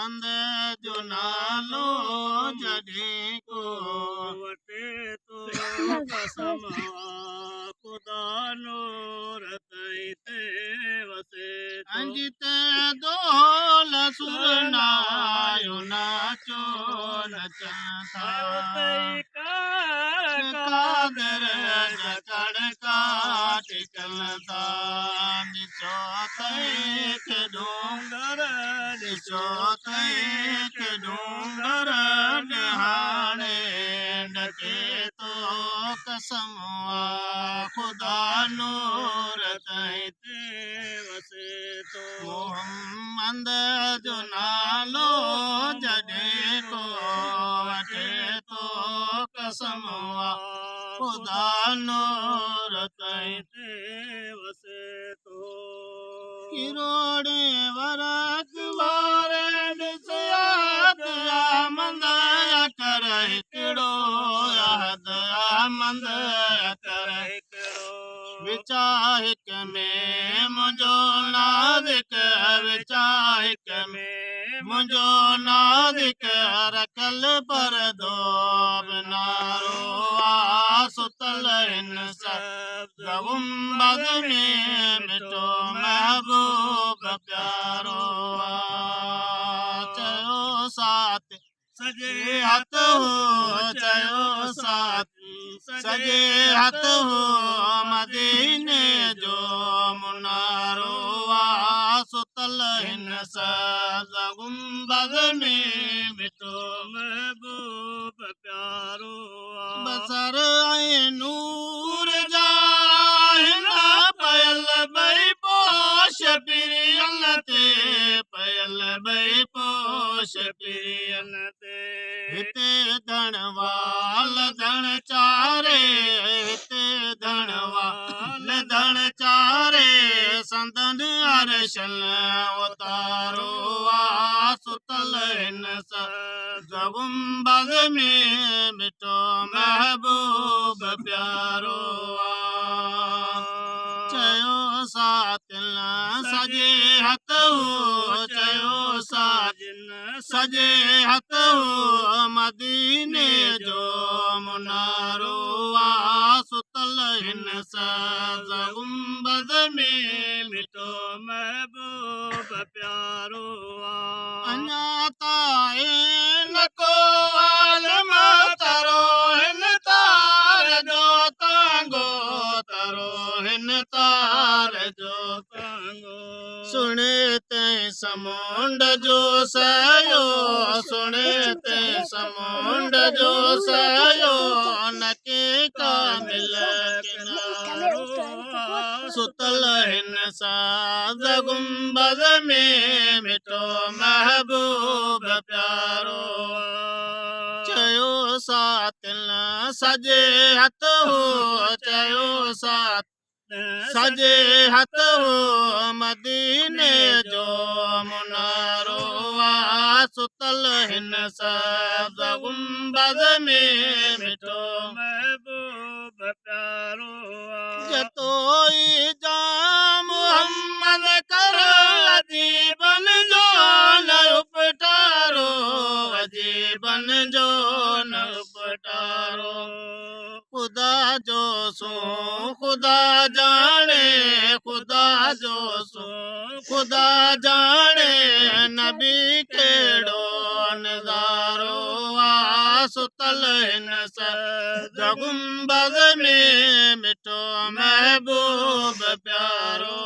محمد جو نالو جڏهن ڪو وٺي ٿو قسم آ خدا نور تنهن تي وسي ٿو. جتي دول سرنايو ناچو نچن ٿا. اتي قادر جا ڪڙڪا ٽڪن ٿا. ڏسو ته هڪ ڏونگر، ڏسو ته هڪ ڏونگر هاڻي ڏڪي ٿو. قسم آ خدا نور تنهن تي وسي ٿو. محمد جو نالو جڏهن ڪو وٺي ٿو قسم آ خدا نور تنهن تي وسي ٿو. ڪروڙي ورق واري ڏسيات مند اکر هڪڙو، ياد مند اکر هڪڙو. وچا هڪ ۾ منهنجو نازڪ، وچا هڪ ۾ منهنجو نازڪ رکل پردو بنارو آ. ستل هن سبز گنبذ ۾ مٺو محبوب پيارو آ. چيو سات سڄي هٿ هو، چيو سات سڄي هٿ هو مديني جو منارو آ. ستل هن سبز گنبذ ۾ مٺو محبوب پيارو آ. بصر ۽ نور جا هن پيل ٻئي پوش پرين تي، پيل ٻئي پوش پرين تي. هتي ڌڻوال ڌڻ چاري، هتي ڌڻوال ڌڻ چاري سندن عرشن اتارو آ. ستل هن سبز گنبذ ۾ مٺو محبوب پيارو آ. چيو ساتن سڄي هٿ هو، چيو ساجن سڄي هٿ هو مديني جو منارو آ. ستل هن سبز گنبذ ۾ مٺو محبوب پيارو آ. اڃا تائين نه ڪو عالم ترو هن تار جو تانگو، ترو هن تار جو تانگو. سڻي تنهن سمنڊ جو سيو، سڻي تنهن سمنڊ جو سيو نه ڪي ڪامل ڪنارو. ستل هن ساز گنبذ ۾ مٺو محبوب پيارو. چيو ساتن سڄي هٿ هو، چيو سات سڄي هٿ هو مديني جو منارو آ. ستل هن سبز گنبذ ۾ مٺو محبوب پيارو آ. جتوئي جا محمد ڪر عجيبن جو نه اپٽارو، عجيبن جو نه اپٽارو. خدا جو سو خدا ڄاڻي، خدا جو سو خدا ڄاڻي نبي ڪهڙو نظارو آ. ستل هن سبز گنبذ ۾ مٺو محبوب پيارو